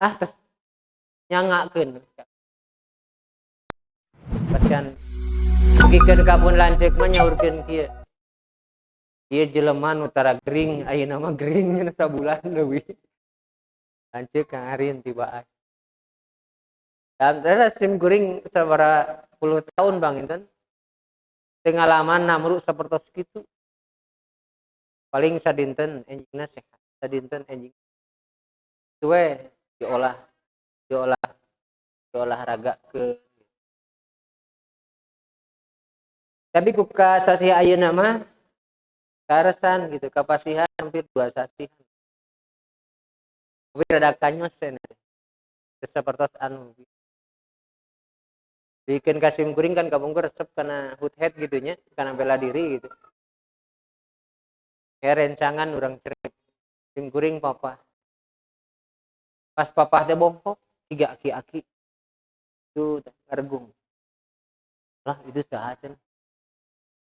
Ah tos nyangakeun. Kasihan dugikeun ka pun lanceuk mah nyaurkeun kieu. Ieu jelema nu tara gering, ayeuna mah gering nya sabulan leuwih. Lanceuk ngarin tibaan. Dan terus sim kuring sabaraha puluh tahun bang inten pengalaman namru sapertos kitu. Paling sadinten enjingna sehat, sadinten enjing itu we diolah, diolah, diolahraga ke. Tapi ku kasasih ayeuna mah karesan gitu, kapasihan hampir 2 sasih. Tapi rada kanyos cenah. Sapertos anu bikin kasim kuring kan kapungkur resep kana hood head gitu nya, kana bela diri gitu. Ya rencangan urang cerek sim kuring papa. Pas papa teh bongkok tiga aki-aki itu ngaregung. Lah itu saha cenah?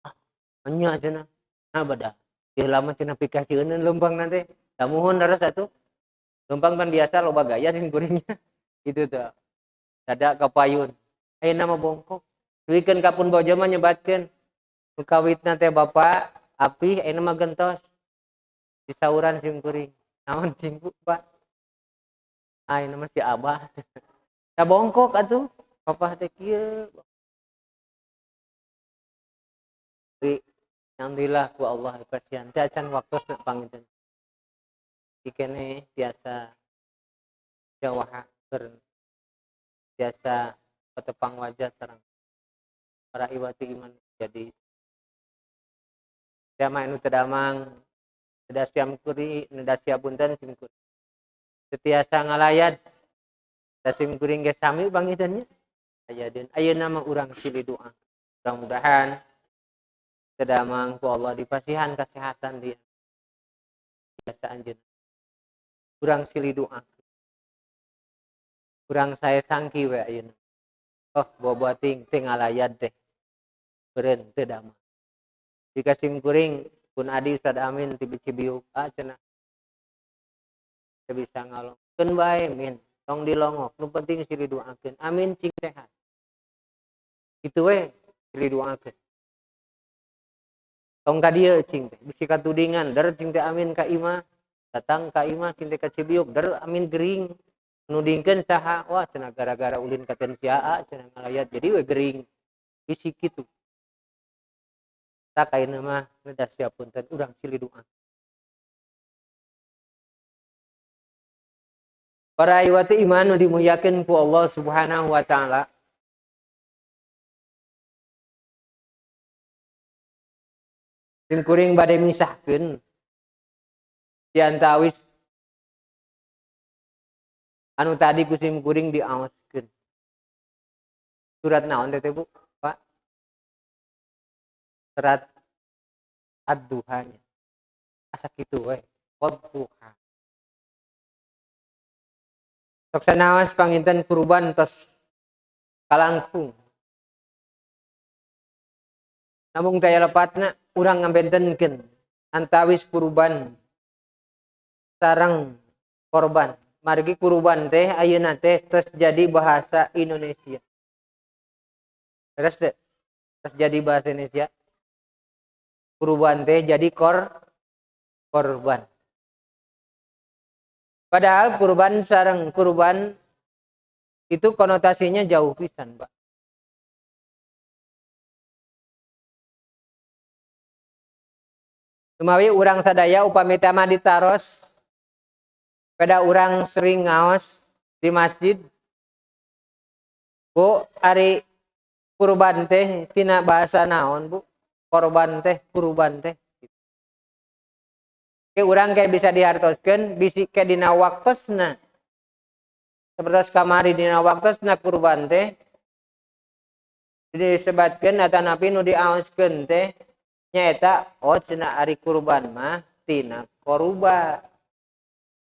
Ah, nya cenah. Nah bada. Ieu lama cenah pikasieun lempang nanti. Da muhun daras atuh. Lempang kan biasa loba gaya sim kuringnya. Gitu tuh. Dada kapayun. Ayeuna mah bongkok. Duikeun ka pun bojo mah nyebatkeun. Nu kawitna teh bapak api ayeuna mah gentos. Disauran sim kuring. Naon cing Bu, Pak? Ayeuna mah si Abah. Da bongkok atuh. Papa teh kieu. Tapi alhamdulillah ku Allah kasihan. Teh acan waktosna panginten. Dikene biasa jawaha ber biasa petepang wajah sareng para iwati iman jadi jama anu teu damang teu siam kuri teu siap punten sim kuri teu tiasa ngalayat da sim kuring ge sami panginten nya aya ayeuna mah urang silih doa mudah-mudahan teu damang ku Allah dipasihan kesehatan dia biasa anjeun urang silih doa urang saya sangki we ayeuna oh bobo ting teu ngalayat teh beureun teu damang jika sim kuring pun adi Ustad Amin ti Cibiuk ah cenah teu bisa ngalong keun bae min tong dilongok nu penting silih doakeun amin cing sehat kitu we silih doakeun tong ka dieu cing teh bisi katudingan der cing teh amin ka imah datang ka imah cing teh ka Cibiuk der amin gering nudingkeun saha wah cenah gara-gara ulin ka tensia cenah ngalayat jadi we gering bisi kitu tak ayeuna mah ngedas siap punten urang silih doa para iwati iman nu dimuliakeun ku Allah Subhanahu wa taala sim kuring bade misahkeun di antawis anu tadi ku sim kuring diaoskeun surat naon teh Bu Pak surat ad-duhanya asa kitu we wadduha sok sanaos panginten kurban tos kalangkung namung daya lepatna urang ngabentenkeun antawis kurban sareng korban margi kurban teh ayeuna teh tos jadi bahasa Indonesia terus teh tos jadi bahasa Indonesia kurban teh jadi korban padahal kurban sareng kurban itu konotasinya jauh pisan Pak. Sumawi urang sadaya upami teh mah ditaros pada urang sering ngaos di masjid Bu ari kurban teh tina bahasa naon Bu korban teh kurban teh Oke, urang kayak bisa dihartoskeun bisi ke dina waktosna seperti kamari dina waktosna kurban teh disebatkeun atanapi nu diaoskeun teh nyaeta oh cenah ari kurban mah tina koruba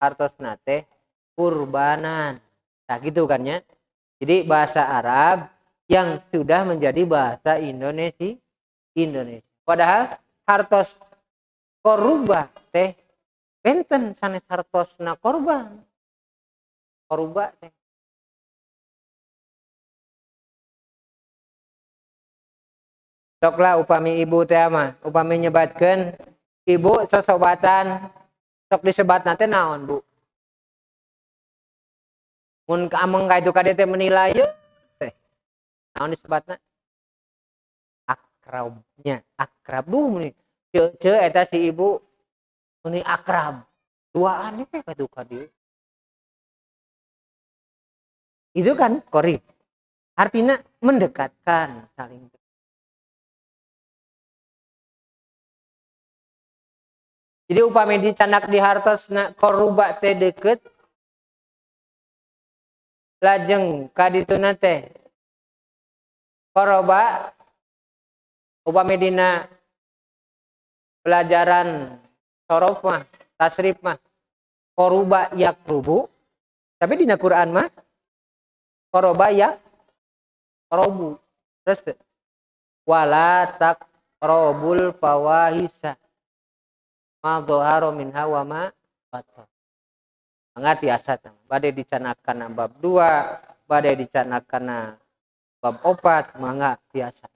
hartosna teh kurbanan nah gitu kan ya. Jadi bahasa Arab yang sudah menjadi bahasa Indonesia. Padahal hartos koruba teh benten sanes hartosna korban. Qaruba teh. Sok lah upami ibu teh mah, upami nyebatkeun ibu sosobatan sok disebatna teh naon, Bu? Mun ka ameng ka itu ka dieu teh menilai teh. Naon disebatna? Akrabnya, akrab duh meni. Ceu eta si ibu meni akrab. Duaan teh ka ditu ka dieu. Itu kan qorib. Artinya mendekatkan, saling. Jadi upami dicanak di hartosna qaruba teh deukeut lajeng kadituna teh qaroba upami dina pelajaran sorof mah tasrif mah qaruba yakrubu, tapi dina Quran mah qaroba yaqrobu. Terus wala taqrabul fawahisa ma dhahara minha wa ma batan. Mangga tiasa tah bade dicanakan bab 2, bade dicanakan bab 4, mangga tiasa.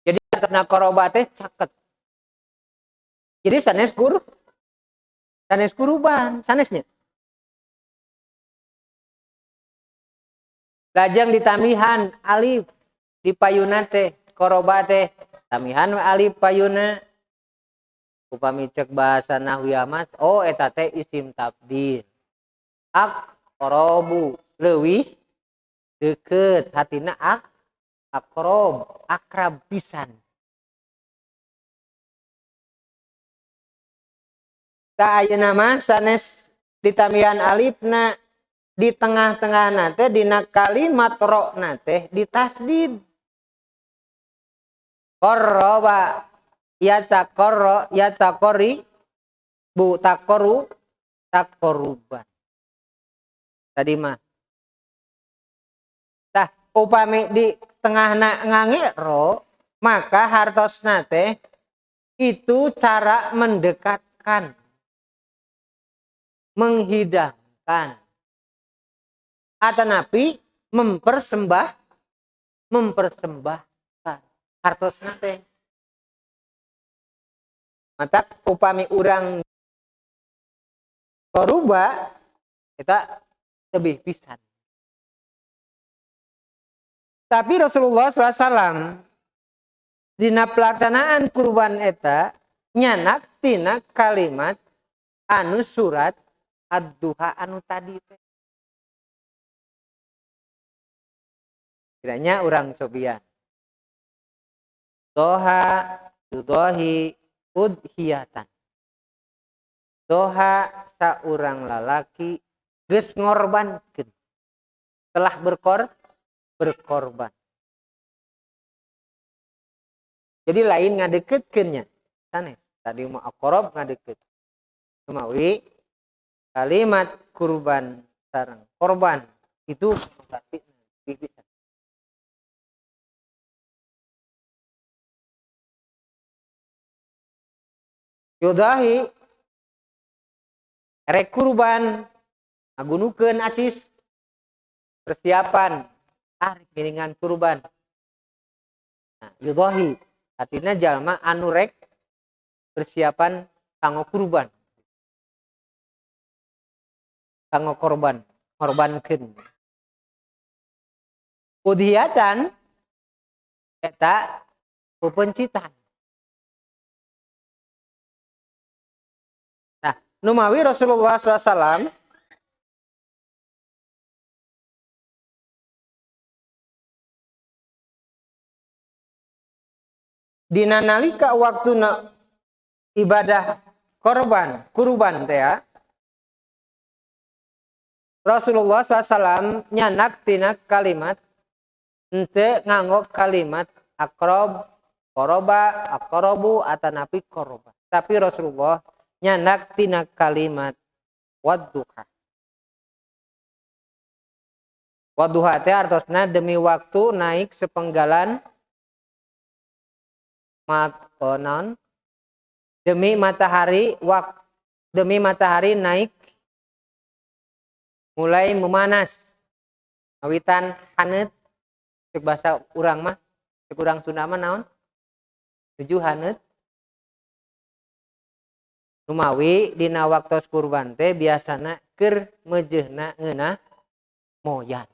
Jadi karena qaroba teh caket. Jadi sanes kur, sanes kurban, sanesnya. Lajeng ditamihan alif di payuna teh qaroba teh tamihan alif payuna. Upami cek bahasa nahwiyah mah oh eta teh isim tabdil. Aqrabu leuwih deukeut, hatina aqrab, akrab pisan. Ta ayeuna mah sanes ditamihan alifna di tengah-tengahna teh dina kalimat rokna teh ditasdid. Qarraba ya taqarra ya taqori bu taqoru taqoruban. Tadi mah tah upami di tengahna ngange ro maka hartosna teh itu cara mendekatkan, menghidangkan, atanapi mempersembahkan hartosna teh. Maka upami urang qaruba kita lebih pisan. Tapi Rasulullah shallallahu alaihi wasallam dina pelaksanaan kurban eta nyanak tina kalimat anu surat ad-duha anu tadi teh. Kiranya urang cobian. Doha yudohi udhiyatan. Doha saurang lalaki geus ngorbankeun, telah berkorban. Jadi lain ngadeketkeunnya sanes. Tadi mah aqrab ngadeket. Kumawi kalimat kurban sareng korban itu pasti bisa. Yudahi rek kurban ngagunukeun acis persiapan rek ngiringan kurban. Nah, yudahi artinya jalma anu rek persiapan kanggo kurban, kanggo korban, korbankeun. Udhiyatan eta pepencitan. Nah, numawi Rasulullah shallallahu alaihi wasallam dina nalika waktuna ibadah korban, kurban teh ya, Rasulullah SAW nyanak tina kalimat ente nganggo kalimat akrob, koroba, akrobu, atanapi koroba. Tapi Rasulullah nyanak tina kalimat wadduha. Wadduha teh artosna demi waktu naik sepenggalan non demi matahari waktu Demi matahari naik mulai memanas. Awitan haneut cek bahasa urang mah, cek urang Sunda mah naon? Tujuh haneut. Numawi dina waktos kurban teh biasana keur meujeuhna ngeunah moyan.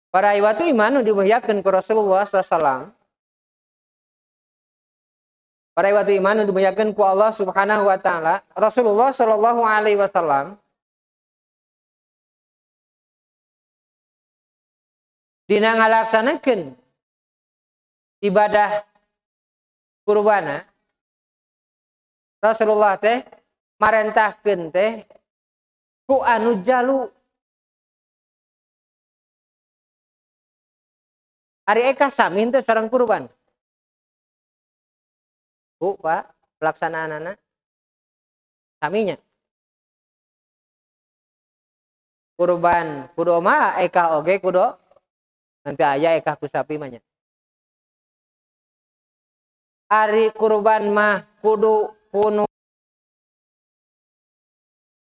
Para iwatu iman nu dimuliakeun ku Rasulullah sallallahu alaihi wasallam. Para iwatu iman nu dimuliakeun ku Allah Subhanahu wa taala, Rasulullah sallallahu alaihi wasallam dina ngalaksanakeun ibadah kurbana, Rasulullah teh marentahkeun teh ku anu jalu. Ari eka sami teh sareng kurban. Bu, Pak, pelaksanaanana saminya. Kurban kudu mah eka oge kudu nanti aya eka ku sapi mah nya. Ari kurban mah kudu kuno.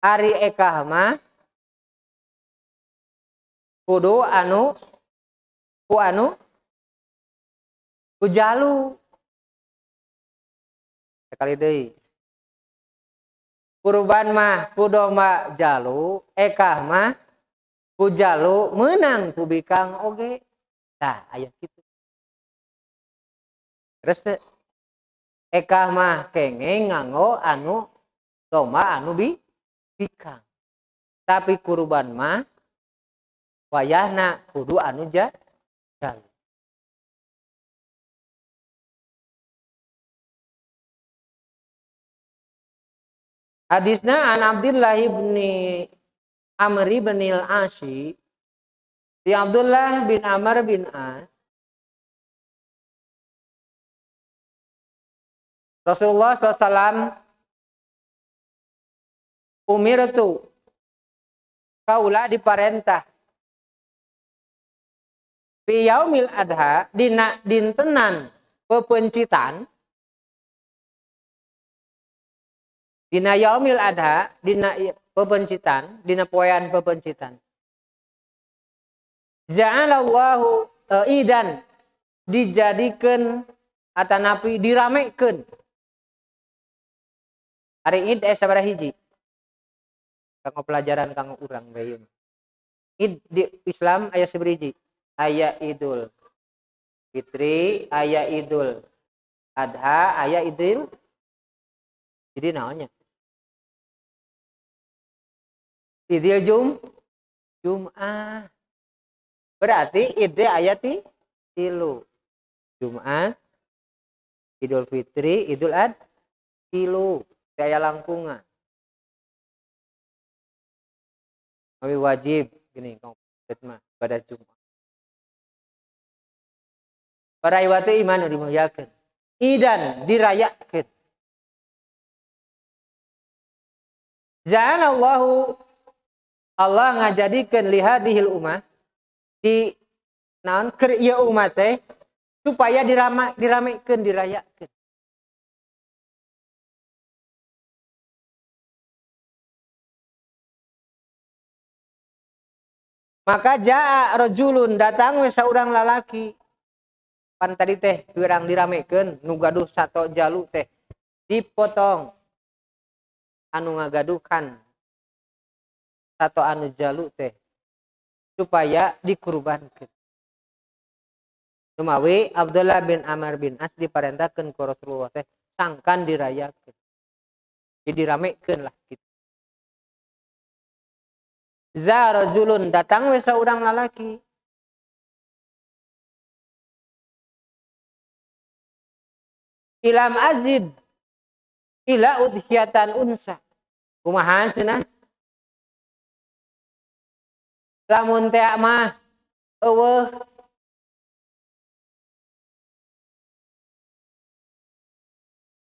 Ari ekah mah kudu anu ku anu ku jalu. Sekali deui. Kurban mah ku domba jalu, ekah mah ku jalu meunang ku bikang oge. Tah aya kitu. Terus teh ekah mah kengeng nganggo anu domba anu bikang. Tapi kurban mah wayahna kudu anu jalu. Hadisna an Abdullah ibn Amr bin al-Ashi, di Abdullah bin Amr bin As, Rasulullah SAW umirtu kaula diparentah fi yaumil adha dina dintenan pepencitan, dina yaumil adha dina pepencitan, dina poean pepencitan, ja'alallahu idan dijadikeun atanapi diramekeun. Hari Id sabaraha hiji kanggo pelajaran kanggo urang bae. Id di Islam aya sabaraha hiji? Aya Idul Fitri, aya Idul Adha, aya Idul. Jadi naonnya? Idul Jum'ah. Berarti id aya tilu. Jumat, Idul Fitri, Idul Adha, tilu. Aya langkungan. Kami wajib gini komplit mah pada Jumat. Para iwatu iman dimuliakeun. Idan dirayakeun. Ja'alallahu Allah ngajadikeun lihadihil ummah di naon keur ieu umat teh supaya diramekeun dirayakeun. Maka jaa rajulun datang we saurang lalaki. Pan tadi teh wirang diramekeun nu gaduh sato jalu teh dipotong anu ngagaduhkan sato anu jalu teh supaya dikurbankeun. Numawi Abdullah bin Amr bin As diparentahkeun ku Rasulullah teh sangkan dirayakeun. Jadi diramekeun lah gitu. Za rajulun datang we saurang lalaki. Ilam azid ila udhiyatan unsa. Kumaha cenah? Lamun teh mah eueuh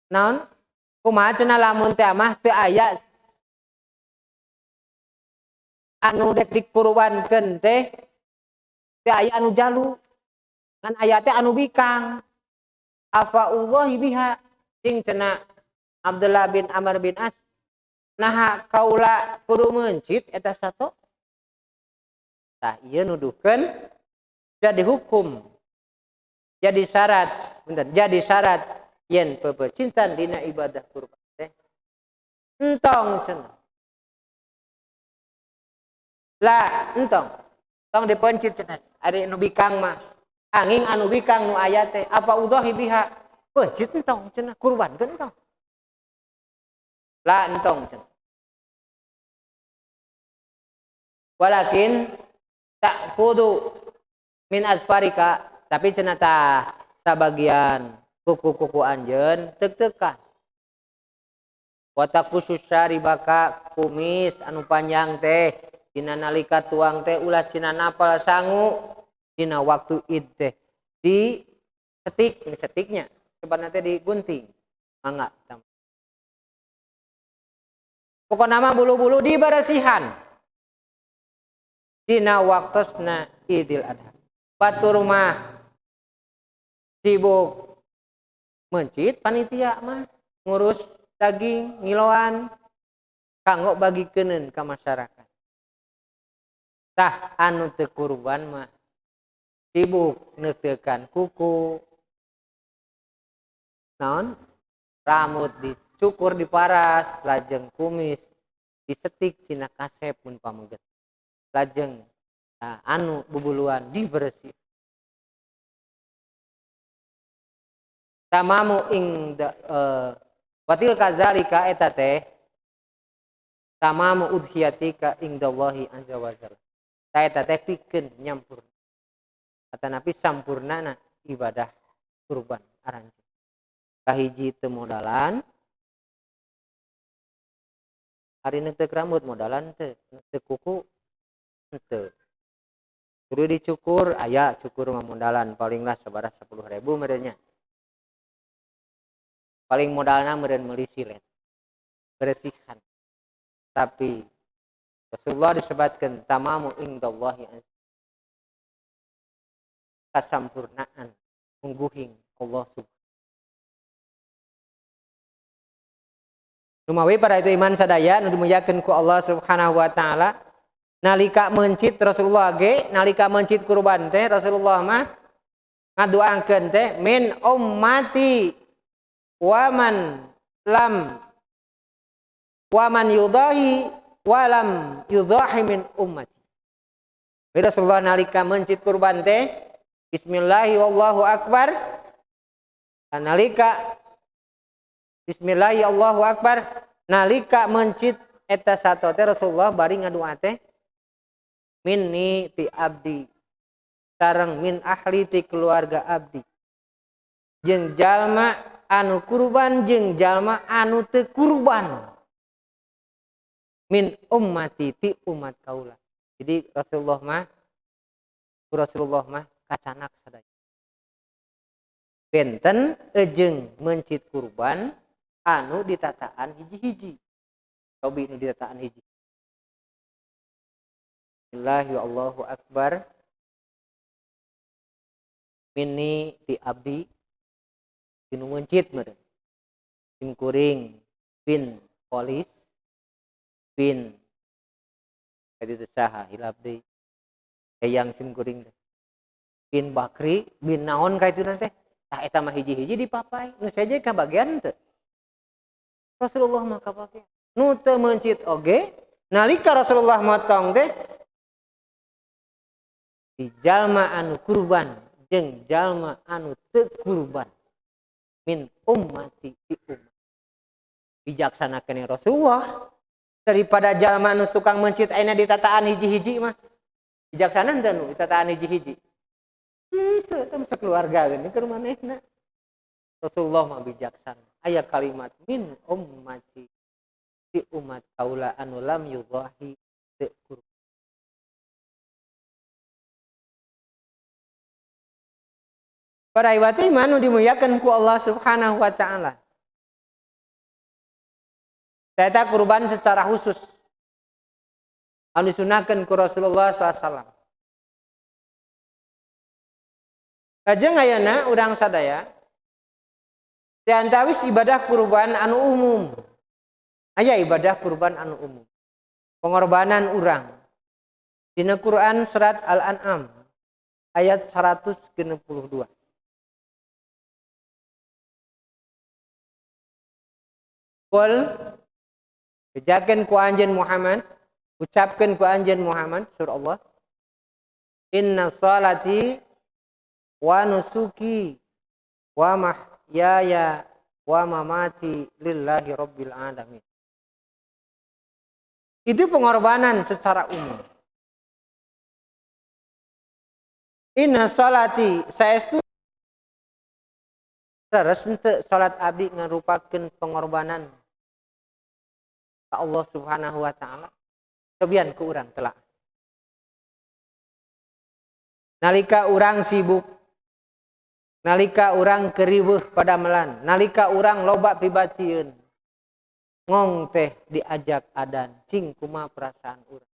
naon? Kumaha cenah lamun teh mah teu aya anu dek dikurbankeun teh teu aya anu jalu. Ngan aya teh anu bikang. Afa Allahi biha cing cenah Abdullah bin Amr bin As. Naha kaula kudu meuncit eta sato. Tah ieu nuduhkeun jadi hukum. Jadi syarat, punten, jadi syarat yen pepecintan dina ibadah kurban teh. Entong cenah. Lah, entong. Tong dipencit cenah. Ari nu bikang mah. Angin anu bikang nu aya teh apa udahi biha? Pencit entong cenah kurbankeun entong. Lah entong cenah. Walakin tak kudu min azfarika, tapi cenah tah sabagian kuku-kuku anjeun teuk-teukan. Wa takusus syaribaka kumis anu panjang teh dina nalika tuang teh ulah sina napal sangu dina waktu id teh di setik, ini setiknya sebenarnya teh digunting mangga. Pokokna mah bulu-bulu diberesihan dina waktosna Idul Adha. Batur mah sibuk mencit panitia mah ngurus daging ngiloan kanggo bagikeun ka masyarakat. Tah anu teu kurban mah sibuk neuteukan kuku, naon rambut dicukur diparas, lajeng kumis disetik cina kasep mun pameget, lajeng nah, anu bubuluan dibersih. Tamamu ing watil kazalika eta teh tamamu udhiyatika indallahi azza wa jalla. Ta eta teh pikeun nyampurna. Atanapi sampurnana ibadah kurban aranjeun. Kahiji teu modalan, hari neuteuk rambut modalan teu, neuteuk kuku henteu. Kudu dicukur, aya cukur mah modalan palinglah sabaraha 10.000 meureun nya. Paling modalna meureun meuli silet. Beresihan. Tapi Rasulullah disebutkan tamamu indallahi azza. Kasampurnaan mungguhing Allah subhanahu. Lumawi pada itu iman sadaya nu dimuliakeun ku Allah Subhanahu wa taala. Nalika mencit Rasulullah ge, nalika mencit kurban teh Rasulullah mah ngaduakeun teh min ummati waman lam waman yudahi walam yudahi min ummati. Rasulullah nalika mencit kurban teh bismillahi wallahu akbar. Nalika bismillahi allahu akbar, nalika mencit eta sato teh Rasulullah bari ngadua teh minni ti abdi sareng min ahli ti keluarga abdi jeung jalma anu kurban jeung jalma anu teu kurban min ummati ti umat kaula. Jadi Rasulullah mah kacanak sadaya. Benten ejeng mencit kurban anu ditataan hiji-hiji. Cobi nu ditataan hiji. Bismillahi Allahu akbar. Minni ti abdi tinu mencit meureun. Sim kuring bin Kholis bin kaditu saha hilap deui. Eyang sim kuring teh. Bin Bakri bin naon ka itu teh. Tah eta mah hiji-hiji dipapai. Nu seje kabagian teu. Rasulullah mah kabagian. Nu teu mencit oge nalika Rasulullah motong teh di jalma anu kurban jeung jalma anu teu kurban min ummati ti umat. Bijaksana keneh Rasulullah daripada jalma anu tukang mencit ayeuna ditataan hiji-hiji mah. Bijaksana henteu nu ditataan hiji-hiji. Henteu teh sakeluarga geuning keur manehna. Rasulullah mah bijaksana. Aya kalimat min ummati ti umat kaula anu lam yudahi teu kurban. Para iwati iman nu dimuliakeun ku Allah Subhanahu wa taala. Eta kurban secara khusus anu disunahkeun ku Rasulullah sallallahu alaihi wasallam. Lajeng ayeuna urang sadaya di antawis ibadah kurban anu umum. Aya ibadah kurban anu umum. Pengorbanan urang. Dina Quran surat Al-An'am ayat 162. Qul bejakeun ku anjeun Muhammad, ucapkeun ku anjeun Muhammad surah Allah, inna salati wa nusuki wa mahyaya wa mamati lillahi rabbil alamin. Itu pengorbanan secara umum. Inna salati saestu leres henteu salat abdi ngarupakeun pengorbanan ka Allah Subhanahu wa taala. Cobian ku urang telah. Nalika urang sibuk, nalika urang keriweuh padamelan, nalika urang loba pibatieun, ngong teh diajak adan, cing kumaha perasaan urang.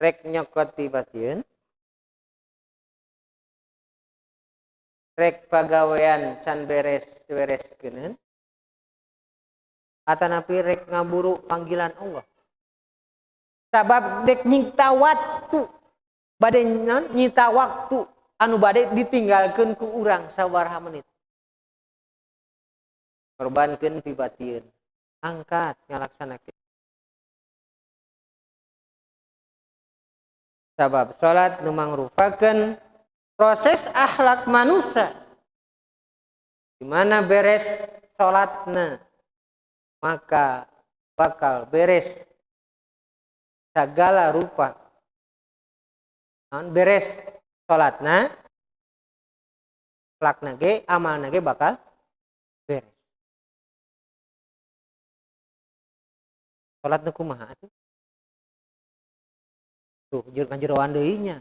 Rek nyokot pibatieun, rek pagawean can beres-beres keuneun, atanapi rek ngaburu panggilan Allah. Sabab dek nyita waktu, bade nyita waktu anu bade ditinggalkeun ku urang sabaraha menit. Korbankeun pibatieun, angkat ngalaksanakeun. Sabab salat nu mangrupakeun proses akhlak manusia. Di mana beres salatna, maka bakal beres segala rupa. Beres salatna, akhlakna ge, amalna ge bakal beres. Salat nu kumaha atuh? Tuh, jeung jeroan deui nya.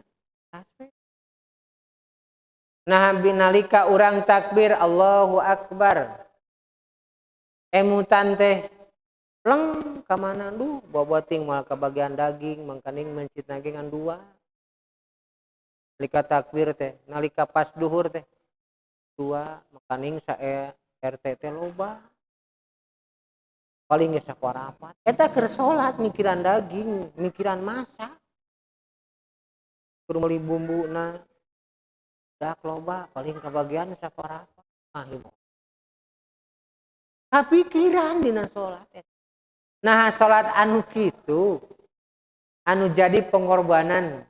Nah, binalika urang takbir Allahu Akbar. Emutan teh pleng ka mana duh, boboting moal kabagian daging, mangkaning mencit nage ngan dua. Nalika takbir teh, nalika pas duhur teh dua, mangkaning sa RT teh loba. Paling ge saparapat. Eta keur salat mikiran daging, mikiran masak. Kudu meuli bumbuna. Dak loba paling kabagian saparapat. Ah, ieu. Kapikiran dina salat eta. Nah, salat anu kitu anu jadi pengorbanan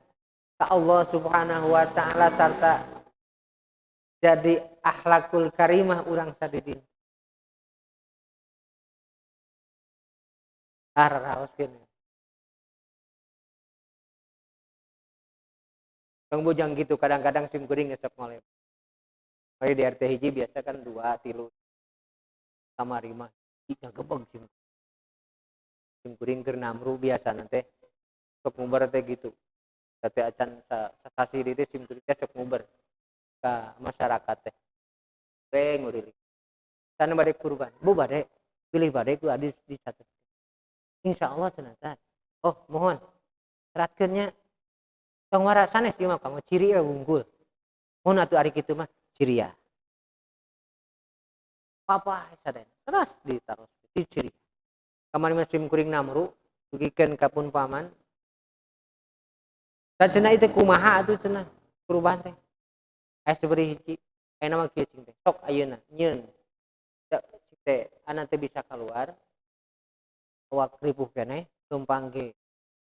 ka Allah Subhanahu wa taala sarta jadi akhlakul karimah urang sadidin. Raraoskeun. Kang bojang gitu kadang-kadang sim kuring ngesep ngoleh. Mari di RT hiji biasa kan 2 3 kamari mah ngagebeg sim. Sim kuring keur namru biasa teh sok ngubar teh gitu. Tapi acan sasasi di teh sim kuring teh sok ngubar ka masyarakat teh. Teh ngurilik. Sana bade kurban. Bu bade pilih bade ku adis dicatet. Insyaallah cenah tah. Oh, mohon. Seratkeun nya. Tong wara sanes ieu mah kanggo ciri we wungkul. Mun atuh ari kitu mah ciria. Papa sadayana terus ditaros di ciri. Kamari mah sim kuring namru dugikeun ka pun paman. Da cenah ieu teh kumaha atuh cenah perubahan teh. Aya sabari hiji, ayeuna mah kieu cing teh. Sok ayeuna nyieun. Da cing teh ana teh bisa keluar. Awak ripuh keneh tumpang ge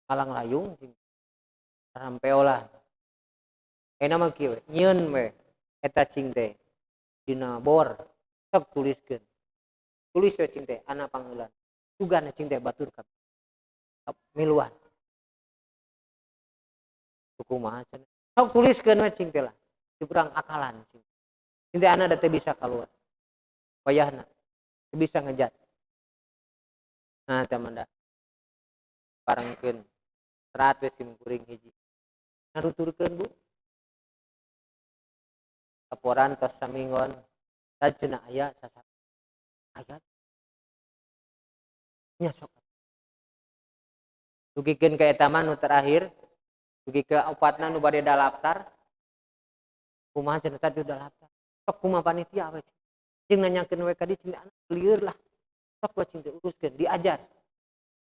ngalang layung cing. Rampeolah. Ayeuna mah kieu we, nyieun we eta cing teh dina bor sok tuliskeun. Tulis we cing teh ana pangeulan. Sugan cing teh batur ka miluan. Kumaha cenah. Sok tuliskeun we cing teh lah. Dikurang akalan cing. Cing teh ana da teh bisa kaluar. Wayahna teu bisa ngejat. Nah, teh mah da parengkeun serat we sim kuring hiji. Ngaruturkeun Bu. Laporan tos saminggon tah cenah aya sasar. Aya. Nya sok. Dugikeun ka eta mah nu terakhir, dugi ka opatna nu bade dalaftar. Kumaha cenah tadi udah lapar. Sok kumaha panitia we. Jeung nanyakeun we ka dieu cenah anak lieur lah. Sok we cing diuruskeun, diajar.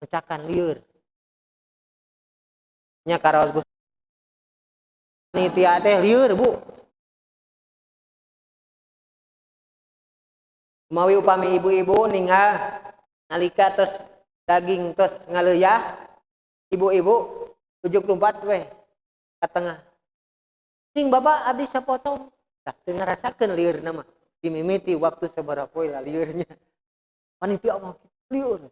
Mecakan lieur. Nya karaos Gus. Panitia teh lieur, Bu. Mawi upami ibu-ibu ninggal nalika tos daging tos ngaleuyah, ibu-ibu ujuk lumpat weh ka tengah. Cing bapak abdi sapotong. Tah teu ngarasakeun lieurna mah. Dimimiti waktu sabaraha poe lah lieurnya. Panitia mah lieur.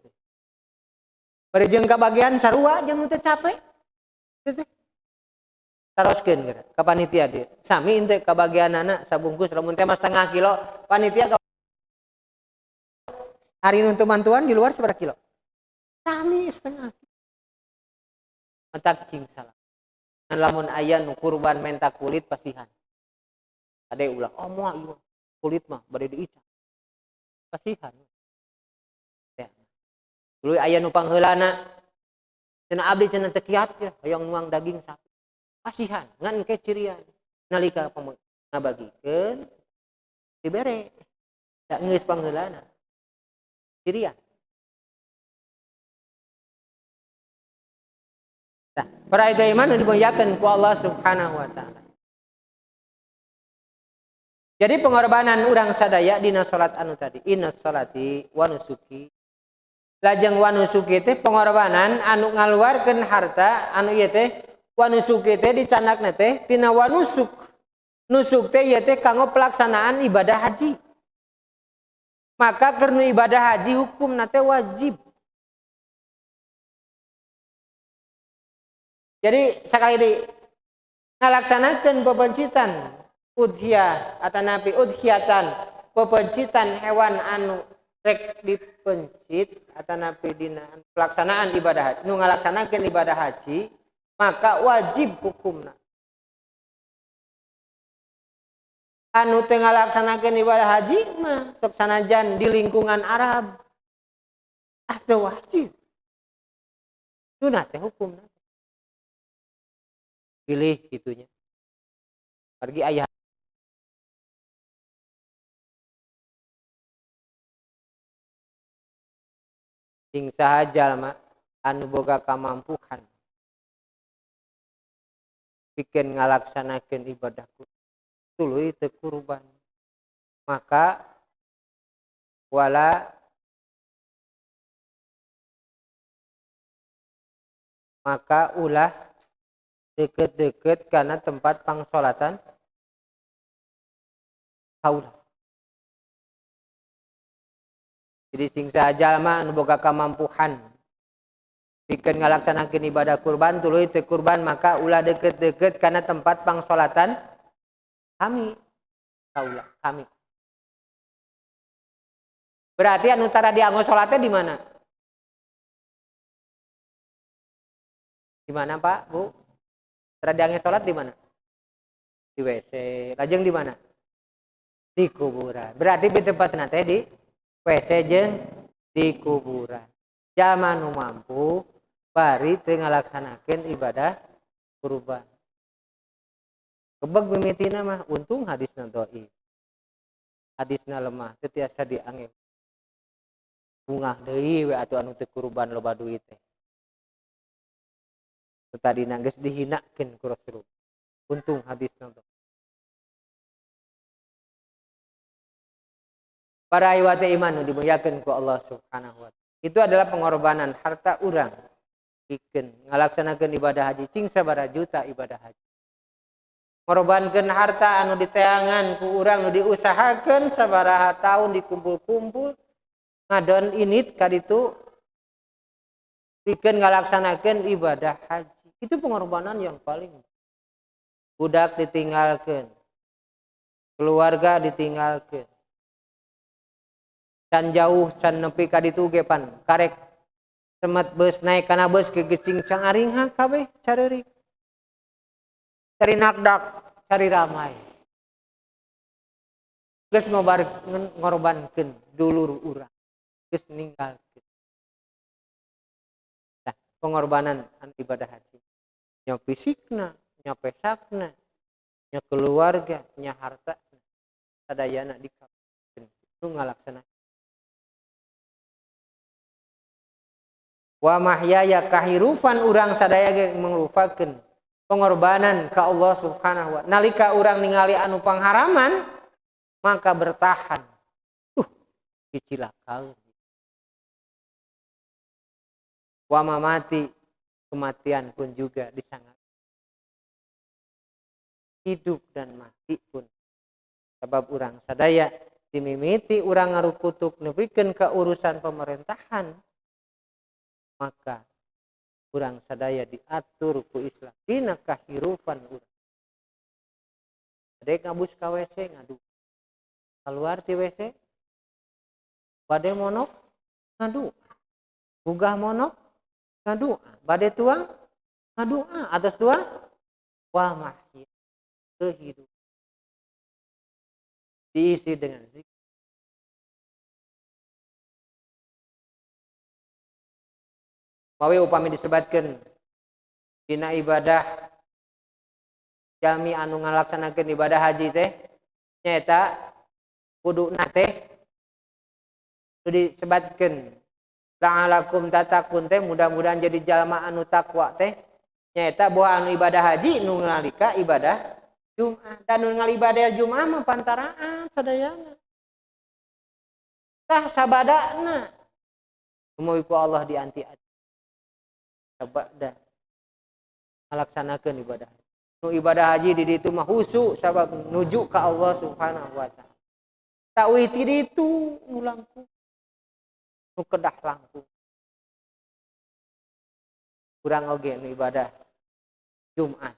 Bari jeung kabagian sarua jeung nu teu capek. Teu teh. Taroskeun geura ka panitia dieu. Sami henteu kabagianana sabungkus lamun teh mah setengah kilo, panitia ka ari nu teu mantuan di luar sabaraha kilo? Sami setengah. Matak cing salah. Ngan lamun aya nu kurban menta kulit pasihan. Ade ulah, oh moal ieu kulit mah bade diicak. Pasihan. Ya. Tuluy aya nu pangheulana. Cenah abdi cenah teu kiat ya, hoyong nuang daging sapi. Pasihan, ngan ke cirian. Nalika ngabagikeun dibere. Da geus pangheulana. Cirian. Nah, para itu iman dimuliakan ku Allah Subhanahu wa taala. Jadi pengorbanan urang sadaya dina salat anu tadi, inna salati wa nusuki. Lajeng wa nusuki teh pengorbanan anu ngaluarkeun harta anu ieu teh wa nusuki teh dicandakna teh tina wa nusuk. Nusuk teh ieu teh kanggo pelaksanaan ibadah haji. Maka keur nu ibadah haji hukumna teh wajib. Jadi sekali di ngalaksanakeun pepencitan udhiyah atanapi udhiyatan pepencitan hewan anu rek dipencit atanapi dina pelaksanaan ibadah haji nu ngalaksanakeun ibadah haji maka wajib hukumna. Anu teu ngalaksanakeun ibadah haji mah sok sanajan di lingkungan Arab teu wajib. Sunah teh hukumna. Pilih gitunya. Pergi ayah. Sing saha jalma anu boga kamampuhan pikeun ngalaksanakeun ibadah tuluy teu kurban maka wala maka ulah deket-deket karena tempat pangsolatan kaula. Jadi sing saha jalma anu boga kamampuhan pikeun ngalaksanakeun ibadah kurban tuluy teu kurban maka ulah deket-deket karena tempat pangsolatan kami kaula kami. Berarti anu tara dianggo salatnya di mana? Di mana Pak, Bu? Tara dianggo salat di mana? Di WC. Lajeng di mana? Di kuburan. Berarti di tempatna teh di WC jeung di kuburan. Jalma nu mampu bari teu ngalaksanakeun ibadah kurban. Kebeg mimitina mah untung hadisna dhaif. Hadisna lemah, teu tiasa diangge. Bungah deui we atuh anu teu kurban loba duit teh. Tadina geus dihinakeun ku Rasulullah. Untung hadisna dhaif. Para iwate iman nu dimuliakeun ku Allah Subhanahu wa taala. Itu adalah pengorbanan harta urang pikeun ngalaksanakeun ibadah haji cing sabaraha juta ibadah haji. Ngorbankeun harta anu diteangan ku urang nu diusahakeun sabaraha tahun dikumpul-kumpul ngadon init ka ditu pikeun ngalaksanakeun ibadah haji. Itu pengorbanan yang paling. Budak ditinggalkeun, keluarga ditinggalkeun. Can jauh can nepi ka ditu ge pan karek semet beus naik kana beus gegecing cangaringha kabeh careurik. Cari nakdak, cari ramai. Geus ngorbankeun dulur urang. Geus ninggalkeun. Nah, pengorbanan anu ibadah haji. Nya fisikna, nya pesakna, Nya keluarga, nya harta, sadayana dikabulkeun nu ngalaksanakeun. Wa mahyaya kahirufan urang sadaya ge mangrupakeun pengorbanan ka Allah Subhanahu wa taala. Nalika urang ningali anu pangharaman maka bertahan. Dicilakaun. Wa mamati, kematian pun juga disangat. Hidup dan mati pun sebab urang sadaya dimimiti urang ngarukutuk nepikeun ka urusan pemerintahan, maka urang sadaya diatur ku Islam dina kahirupan urang. Bade ngabus ka WC ngadu, keluar ti WC bade monok ngadu, gugah monok ngadu, bade tuang ngadu, atas tuang wah mahya kehidupan diisi dengan zikir. Mawi upami disebatkeun dina ibadah jalmi anu ngalaksanakeun ibadah haji teh nyaeta kuduna teh disebatkeun la'alakum tatakun teh mudah-mudahan jadi jalma anu takwa teh nyaeta boh anu ibadah haji nu nalika ibadah Jumat dan nu ngali ibadah Jumat mah pantaraan sadayana tah sabadana kumaha ku Allah dianti-anti sabada ngalaksanakeun ibadah nu ibadah haji di ditu mah husu sabab nuju ka Allah Subhanahu wa taala. Tak ti ditu nu langkung nu kedah langkung kurang oge nu ibadah Jumat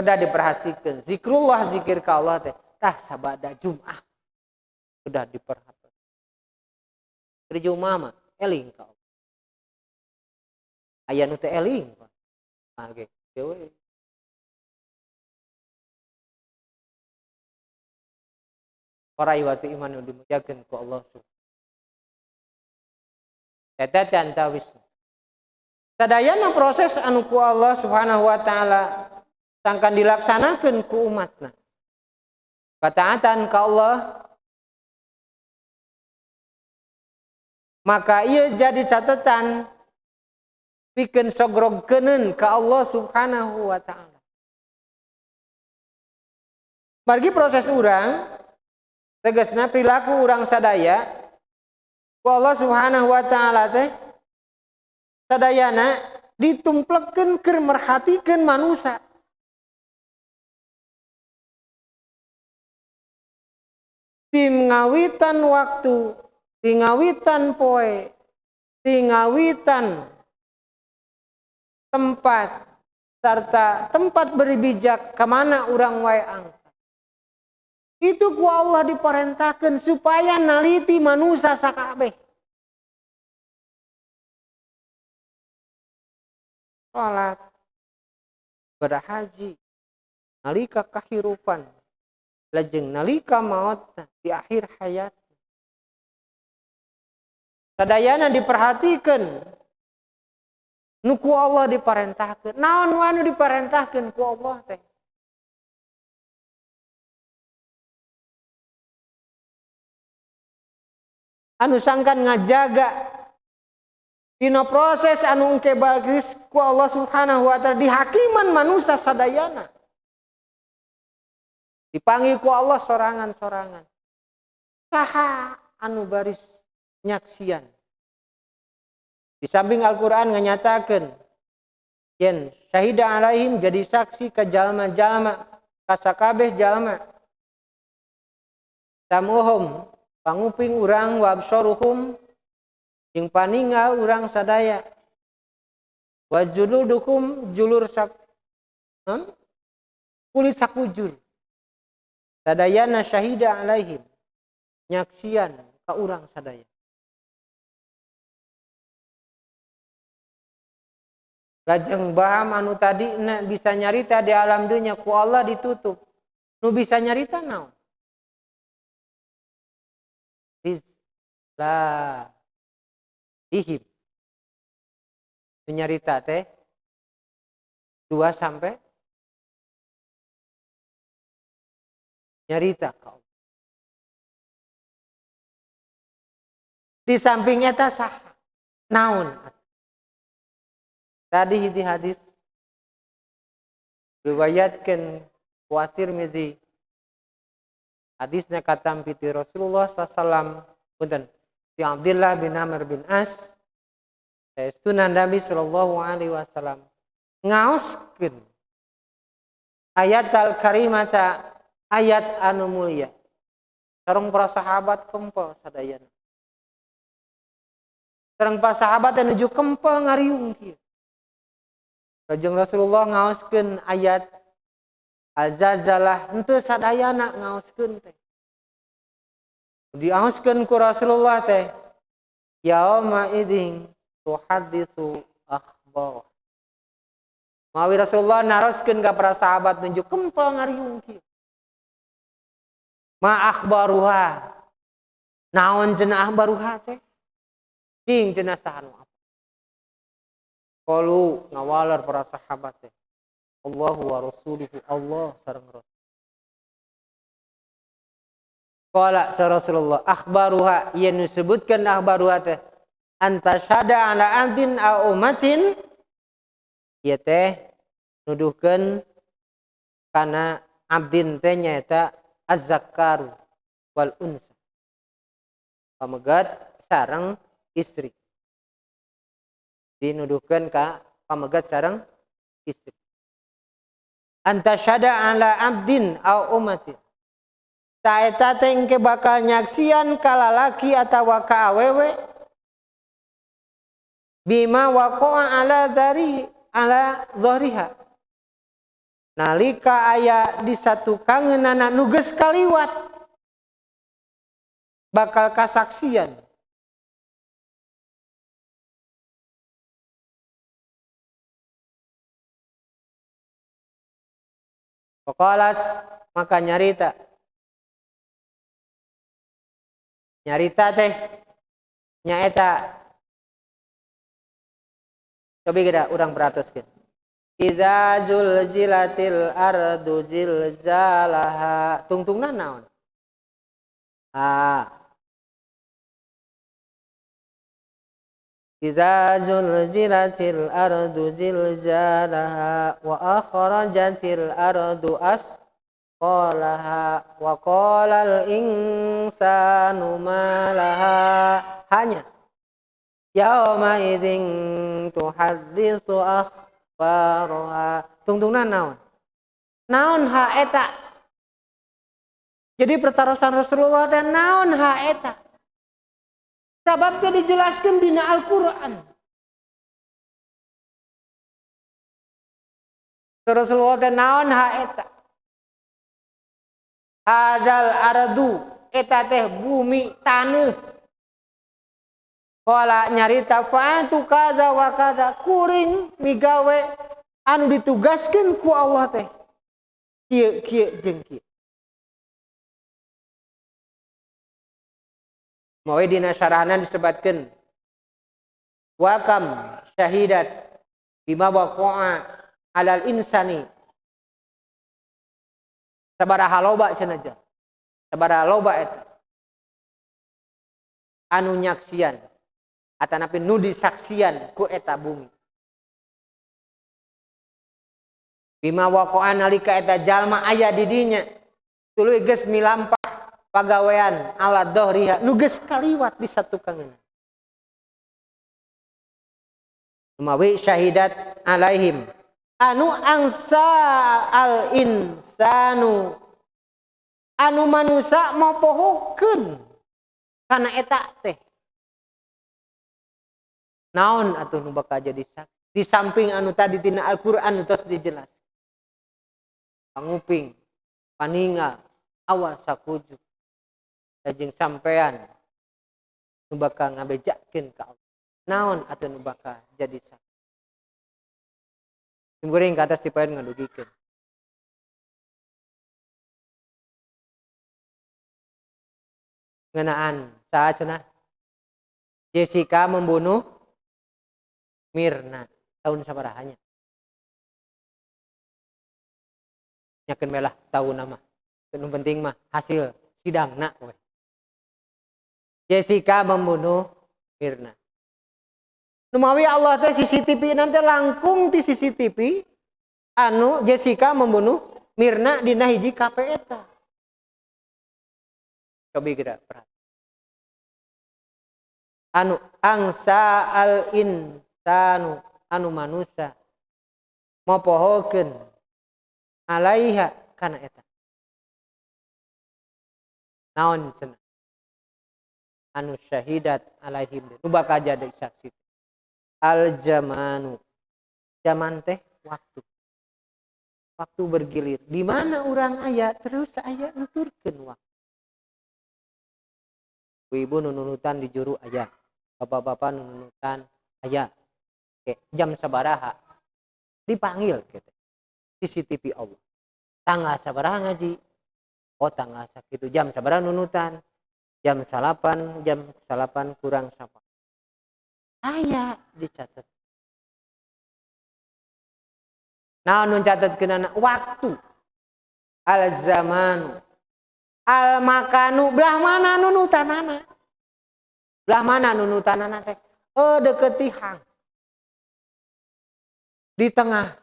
kedah diperhatikan zikrullah zikir ka Allah teh tah sabada Jumat kedah diperhatikan. Keur Jumat mah eling ka Allah. Aya nu teh eling Pak. Ah ge dewe. Para iwatu iman nu dimuliakeun ku Allah Subhanahu. Eta teh antawisna. Sadayana proses anu ku Allah Subhanahu wa taala sangkan dilaksanakeun ku umatna. Kataatan ka Allah maka ieu jadi catatan pikeun sogrogkeuneun ka Allah Subhanahu wa taala. Margi proses urang tegasna perilaku urang sadaya ku Allah Subhanahu wa taala teh sadayana ditumplekeun keur merhatikeun manusia. Tim ngawitan waktu, ti ngawitan poe, ti ngawitan tempat serta tempat berbijak kemana urang wae angkat. Itu ku Allah diperintahkan supaya naliti manusia sakabeh. Salat, ibadah haji, nalika kahirupan, lajeng nalika maut di akhir hayat. Sadayana diperhatikan. Nu ku Allah diperintahkeun. Naon anu diperintahkeun ku Allah teh? Anu sangkan ngajaga dina proses anu engke baris ku Allah Subhanahu wa taala dihakiman manusia sadayana. Dipanggil ku Allah sorangan-sorangan. Saha anu baris nyaksian. Di samping Al-Qur'an nganyatakeun yen syahida alaihim jadi saksi ka jalma-jalma ka sakabeh jalma. Tamuhum panguping urang wa absaruhum jeung paningal urang sadaya. Wa juludukum julur sak kulit sakujur. Sadayana syahida alaihim nyaksian ka urang sadaya. Lajeng baham anu tadi na bisa nyarita di alam dunya ku Allah ditutup. Nu bisa nyarita naon? La ihim. Nu nyarita teh 2 sampai Nyarita ka Allah. Di samping eta sah naon? Tadi hiji hadis riwayatkeun ku Tirmizi, hadisnya katampi ti Rasulullah sallallahu alaihi wasallam, punten, ti Abdullah bin Amr bin As, saestuna Nabi sallallahu alaihi wasallam ngaoskeun ayat al-karimata, ayat anu mulia, sareng para sahabat kempel sadayana. Sareng para sahabat anu nuju kempel ngariung kieu. Kanjeng Rasulullah ngaoskeun ayat Az-Zalzalah, henteu sadayana ngaoskeun teh. Diaoskeun ku Rasulullah teh, yauma idzin tuhaddisu akhbar. Mawi Rasulullah naroskeun ka para sahabat nuju kempel ngariung kieu. Ma akhbaruha. Naon cenah akhbaruha teh? Cing cenah saha nu apa? Qalu ngawaler para sahabat teh. Allahu wa rasuluhu, Allah sareng Rasul. Qala sa Rasulullah akhbaruha, yen disebutkeun akhbaruha teh antasyada ala abdin aw ummatin, ieu teh nuduhkeun kana abdin teh nyaeta az-zakkaru wal unsa, pamegat sareng istri. Dinuduhkeun ka pamegat sareng istri. Antasyada ala abdin aw ummatin, ta eta teh engke bakal nyaksian ka lalaki atawa ka awewe bima waqa'a ala dari ala dhahriha, nalika aya di satu kangeunana nu geus kaliwat bakal kasaksian. Faqalas, maka nyarita. Nyarita teh nyaeta. Cobi kita urang perhatoskeun. Idza zulzilatil ardu zilzalaha. Tungtungna naon? Ah. Idza zulzilatil ardu zilzalaha wa akhrajatil ardu asqalaha wa qalal insanu ma laha. Hanya yauma idzin tuhadditsu akhbaraha. Tungtungna naon? Naon ha eta? Jadi pertarosan Rasulullah teh naon ha eta? Sabab teh dijelaskeun dina Al-Qur'an. Rasulullah teh naon ha eta? Hadzal ardu, eta teh bumi taneuh. Qala nyarita fa'atu kaza wa kaza, kuring migawe anu ditugaskeun ku Allah teh kieu kieu jeung kieu. Mawe dina syarahna disebatkeun wa kam syahidat bima waqa'a alal insani, sabaraha loba cenah aja, sabaraha loba eta anu nyaksian atanapi nu disaksian ku eta bumi. Bima waqa'a nalika eta jalma aya di dinya tuluy geus milampah pagawean ala dohriha nu geus kaliwat di satukangeun. Mawi syahidat alaihim anu angsa al insanu, anu manusa mopohokeun kana eta teh. Naon atuh nu bakal jadi saksi di samping anu tadi tina Al-Qur'an tos dijelas. Panguping, paningal, awas sakujuk jeung sampean nu bakal ngabejakeun ka Allah. Naon atuh nu bakal jadi saksi? Sungguring ka atas dipaeun ngadugikeun. Ngeunaan saha cenah? Jessica membunuh Mirna tahun sabarahanya. Nyakeun melah tahun nama. Nu penting mah hasil sidangna we. Jessica membunuh Mirna. Numawi Allah teh CCTV nanti langkung ti CCTV anu Jessica membunuh Mirna dina hiji kafe eta. Cobi kita perhatikan. Anu angsa al insanu anu manusia mopohokeun alaiha kana eta. Naon cenah? Anu syahidat alaihim nu bakal jadi saksi. Al zamanu. Zaman teh waktu. Waktu bergilir. Di mana urang aya terus aya nuturkeun waktu. Ibu nunutan di juru aya, bapak-bapak nunutan aya. Oke, jam sabaraha dipanggil gitu. CCTV Allah. Tanggal sabaraha ngaji? Oh, tanggal sakitu jam sabaraha nunutan? Jam salapan, jam salapan kurang sapa. Aya dicatat. Nah, nu catatkeunana waktu. Al zamanu. Al makanu belah mana nunutanana? Belah mana nunutanana teh? Oh, deket tihang. Di tengah.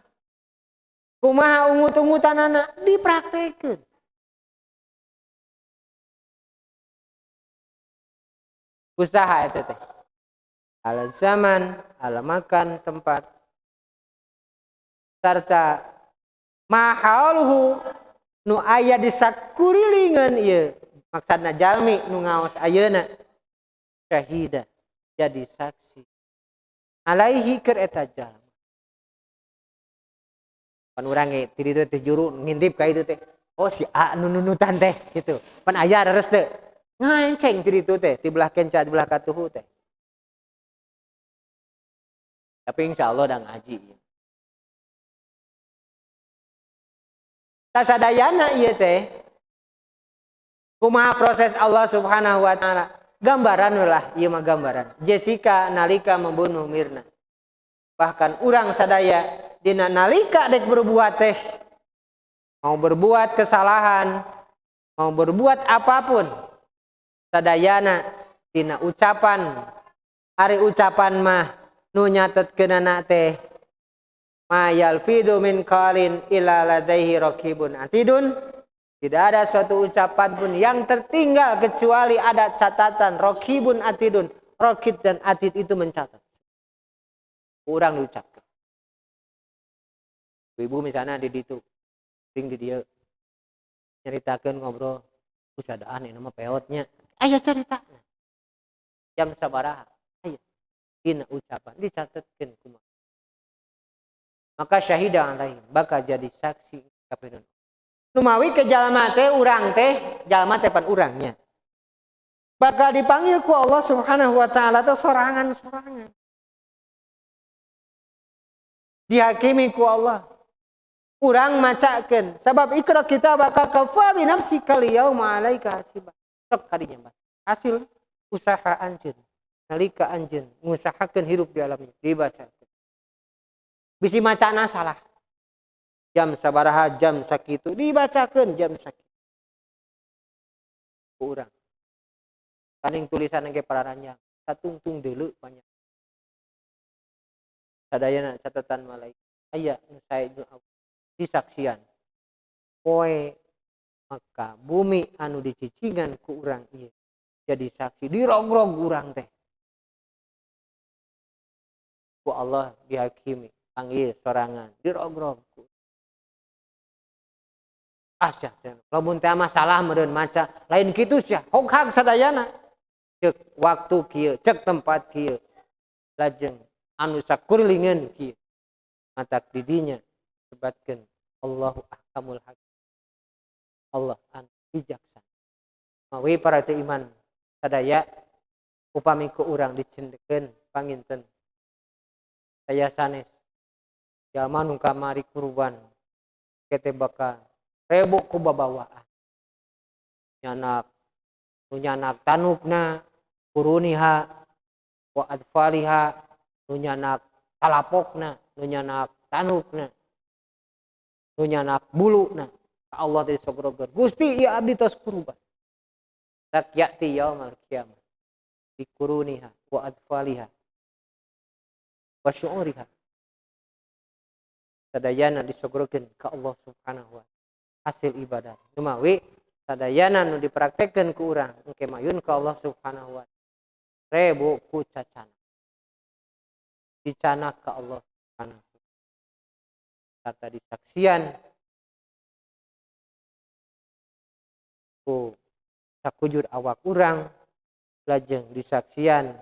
Kumaha ungut-ungutanana dipraktekeun. Usaha eta teh. Al zaman, al makan tempat sarta mahaluhu nu aya di sakurilingan ieu maksudna jalmi nu ngaos ayeuna syahida jadi saksi alaihi keur eta jalma. Pan urang ge ti ditu teh juru ngintip ka itu teh. Oh si A nu nunutan teh gitu. Pan aya leres teh. Nganceng ti ditu teh ti belah kenca ti belah katuhu teh. Tapi insyaallah udah ngaji. Tasadayana ieu teh kumaha proses Allah Subhanahu wa taala. Gambaran lah ieu mah gambaran. Jessica nalika membunuh Mirna. Bahkan urang sadaya dina nalika dek berbuat teh mau berbuat kesalahan, mau berbuat apapun sadayana dina ucapan ari ucapan mah nu nyatetkeunana teh ma yalfidu min qalin illa ladaihi raqibun atidun. Tidak ada suatu ucapan pun yang tertinggal kecuali ada catatan raqibun atidun. Raqib dan atid itu mencatat. Kurang diucapkan. Ibu misalnya di ditu, sing di dieu nyaritakeun ngobrol, usadaan ini mah peotnya. Aya caritana. Jam sabaraha? Aya. Dina ucapan dicatatkeun kumaha. Maka syahida alaihim bakal jadi saksi kapirun. Numawi ke jalma teh urang teh, jalma teh pan urangnya. Bakal dipanggil ku Allah Subhanahu wa taala teh sorangan-sorangan. Dihakimi ku Allah. Urang macakeun sabab ikra kitabaka kafa bi nafsika al-yauma 'alaika hasiba. Sok kadinya hasil usaha anjeun. Nalika anjeun ngusahakeun hirup di alam ini dibaca. Bisi macana salah. Jam sabaraha jam sakitu dibacakeun jam sakitu. Urang. Kaning tulisan ge pararanjang, satungtung deuleu banyak. Sadayana catatan malaikat aya nu sae nu disaksian. Poe maka bumi anu dicicingan ku urang ieu jadi saksi dirogrog urang teh. Ku Allah dihakimi, panggil sorangan, dirogrog. Asyah, lamun teh mah salah meureun maca, lain kitu sia, hoghag sadayana. Cek waktu kieu, cek tempat kieu. Lajeng anu sakurilingan kieu. Matak didinya sebatkeun Allahu ahkamul hakim. Allah anu bijaksana. Mawi para teu iman sadaya upami ku urang dicendekeun panginten. Saya sanes jalma nu kamari kurban kete bakal rebok ku babawaan. Nyanak nu nyanak tanukna kuruniha wa adfaliha, nu nyanak talapokna, nu nyanak tanukna, nu nyanak buluna. Allah teh sogrogeun Gusti ieu abdi tos kurban tak ya'ti yaumal qiyamah bi quruniha wa adfaliha wa syu'uriha sadayana disogrokeun ka Allah Subhanahu wa taala hasil ibadah numawi sadayana nu dipraktekkeun ku urang engke mayun ka Allah Subhanahu wa taala rebo ku cacana dicanak ka Allah Subhanahu wa taala disaksian ku sakujur awak urang lajeng disaksian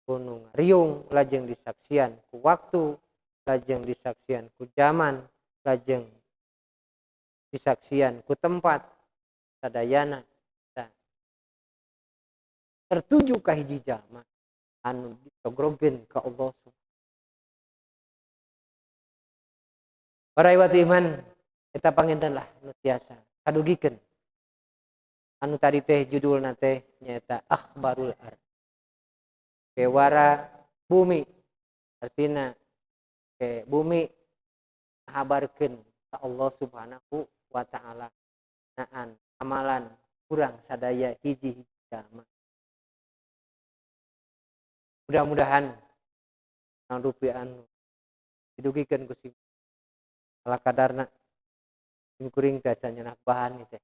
ku nu ngariung lajeng disaksian ku waktu lajeng disaksian ku zaman lajeng disaksian ku tempat sadayana tertuju ka hiji jalma anu disogrogeun ka Allah Subhanahu. Para iwati iman eta panginten lah nu tiasa kadugikeun anu tadi teh judulna teh nyaeta akhbarul ard. Bewara bumi artina ke bumi ngahabarkeun ka Allah Subhanahu wa taala naan amalan kurang sadaya hiji-hiji jalma. Mudah-mudahan nang rupi anu didugikeun ku si ala kadarna kuring teh acan nyenak bahan teh.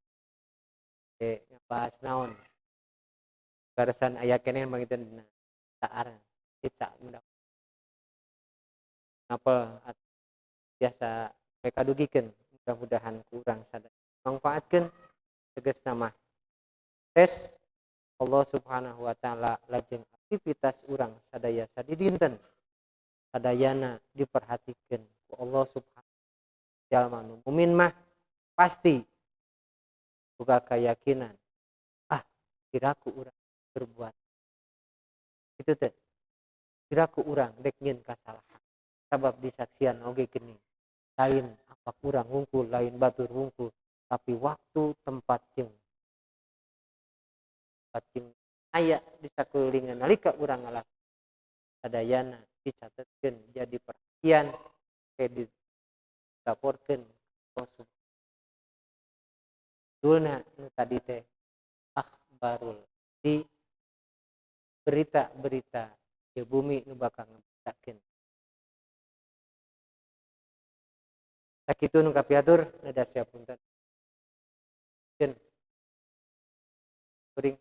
Bahas naon garisan aya keneh mangiten dina saar kita mudah ngapel biasa mereka dugikeun mudah-mudahan kurang sadaya manfaatkeun tegasna mah tes Allah Subhanahu wa taala lajeng aktivitas urang sadaya sadidinten sadayana diperhatikeun ku Allah Subhanahu jalma nu mukmin mah pasti boga keyakinan ah kiraku urang berbuat itu teh kiraku urang dek nyeun kasalahan sabab disaksian oge geuning lain apa urang hungkul lain batur hungkul tapi waktu tempat jeung aya di sakulilingan nalika urang ngalakukan sadayana dicatetkeun jadi perhatian ke dilaporkeun judulna nu tadi teh akhbarul di berita-berita di bumi nu bakal ngaberitakeun. Sakitu nu kapiatur neda siap punten. Kuring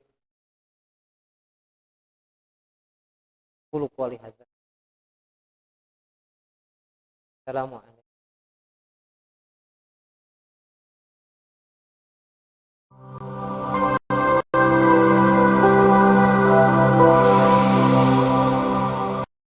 puluh kuali hadza. Assalamualaikum.